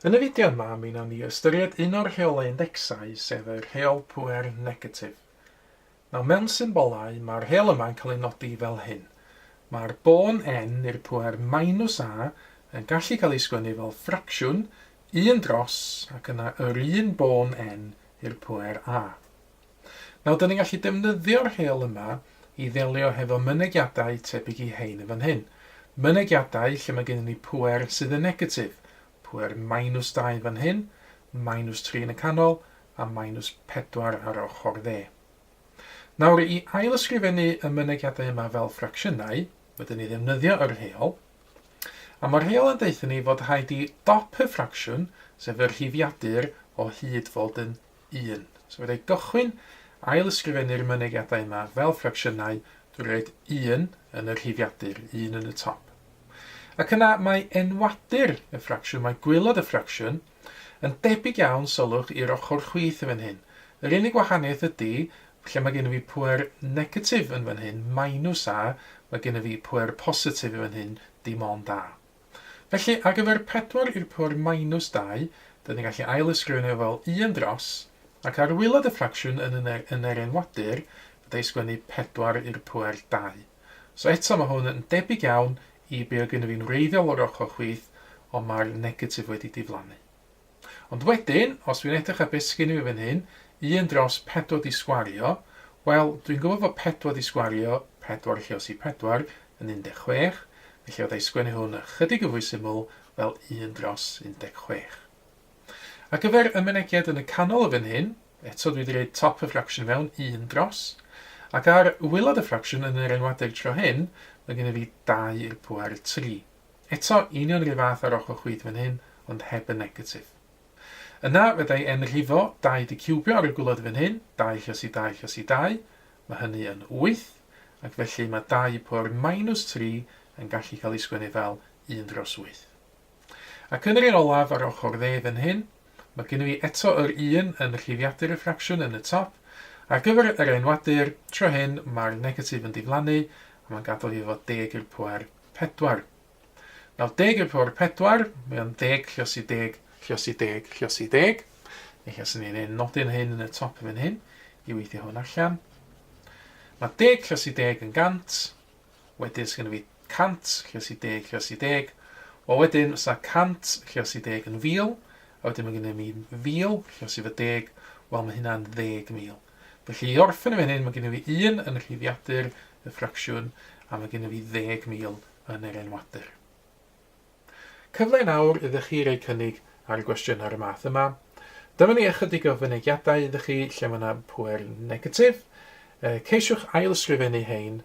Yn y fideo yma, mi wnawn ni ystyried un o'r rheolau indecsau, sef y rheol pŵer negatif. Nawr, mewn symbolau, mae'r rheol yma'n cael ei nodi fel hyn. Mae'r bôn n i'r pŵer minus a yn gallu cael ei sgwennu fel ffracsiwn 1 dros ac yna yr un bôn n i'r pŵer a. Nawr, dyn ni'n gallu defnyddio'r rheol yma i ddelio hefo mynegiadau tebyg i hein yn fan hyn. Mynegiadau lle mae gennym ni pŵer sydd yn negatif, pŵer minus 2 fan hyn, minus 3 yn y canol, a minus 4 ar ochr dde. Nawr, i ail-ysgrifennu y mynegiadau yma fel ffracsiynau, rydyn ni ddefnyddio y rheol, a mae'r rheol yn deutha ni fod rhaid i dop y ffracsiwn, sef y rhifiadur, o hyd fod yn 1. So fedra i gychwyn ail-ysgrifennu'r mynegiadau yma fel ffracsiynau drwy roid 1 yn y rhifiadur, 1 yn y top. Ac yna mae enwadur y ffracsiwn, mae gwaelod y ffracsiwn, yn debyg iawn, sylwch, i'r ochr chwith yn fan hyn. Yr unig wahaniaeth ydy, lle mae gennym fi pwer negatif yn fan hyn, minus a, mae gennym fi pwer positif yn fan hyn, dim ond a. Felly, ar gyfer 4 i'r pŵer minus 2, dyn ni'n gallu ail-ysgrifennu fo fel 1 dros, ac ar waelod y ffracsiwn yn yn yn yr enwadur, fydda i sgwennu 4 i'r pŵer 2. So eto mae hwn yn debyg iawn i be oedd gennym fi'n wreiddiol o'r ochr chwith, ond mae'r negatif wedi diflannu. Ond wedyn, os dwi'n edrych ar beth sgyn i fi fan hyn, 1 dros 4 di sgwario, wel, dwi'n gwybod fod 4 di sgwario 4 lluosi 4 yn 16, felly fydda i sgwennu hwn ychydig yn fwy syml fel 1 dros 16. Ar gyfer y mynegiad yn y canol yn fan hyn, eto dwi wedi rhoi top y ffracsiwn i mewn, 1 dros, ac ar waelod y ffracsiwn yn yr enwadeg tro hyn, mae gennyf fi 2 i'r pŵer 3. Eto, union yr un fath ar ochr chwith fan hyn, ond heb y negatif. Yna, fedra i enrhifo 2 di ciwbio ar y gwylod fan hyn, 2 lluosi 2 lluosi 2, mae hynny yn 8, ac felly mae 2 i pŵer minus 3 yn gallu cael ei sgwennu fel 1 dros 8. Ac yn yr un olaf ar ochr dde fan hyn, mae gennym fi eto yr 1 yn rhifiadur y ffracsiwn yn y top. Ar gyfer yr enwadur, tro hyn mae'r negatif yn diflannu, a mae'n gadael fi efo deg i'r pŵer 4. Nawr, deg i'r pŵer 4, mae o'n ddeg lluosi deg lluosi deg lluosi deg. Felly, os ni'n ei nodyn hyn yn y top fan hyn, i weithio hwn allan. Mae deg lluosi deg yn gant, wedyn sgynno fi 100 lluosi deg lluosi deg. Wel wedyn, fysa 100 lluosi deg yn fil, a wedyn mae gennym ni fil lluosi fy deg, wel mae hynna'n ddeg mil. Felly i orffen yn fan hyn, mae gennym fi un yn y rhifiadur, y ffracsiwn, a mae gennym fi 10,000 yn yr enwadur. Cyfle nawr iddo chi roi cynnig ar gwestiynau o'r math yma. Dyma ni ychydig o fynegiadau iddo chi lle mae yna pŵer negatif. Ceisiwch ail-ysgrifennu hein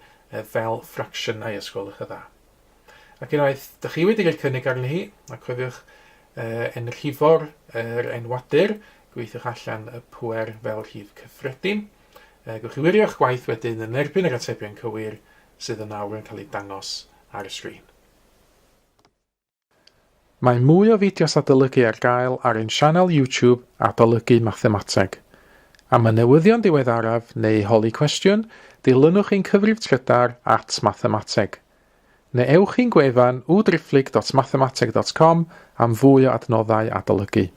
fel ffracsiynau os gwelwch yn dda. Ac unwaith dych chi wedi rhoi cynnig arni hi, a cofiwch enrhifo'r yr enwadur, gweithiwch allan y pŵer fel rhif cyffredin. Gewch chi wirio'ch gwaith wedyn yn erbyn yr atebion cywir sydd yn awr yn cael eu dangos ar y sgrin. Mae mwy o fideos adolygu ar gael ar ein sianel YouTube Adolygu Mathemateg. Am y newyddion diweddaraf neu holi cwestiwn, dilynwch ein cyfrif trydar at mathemateg. Neu ewch i'n gwefan www.mathemateg.com am fwy o adnoddau adolygu.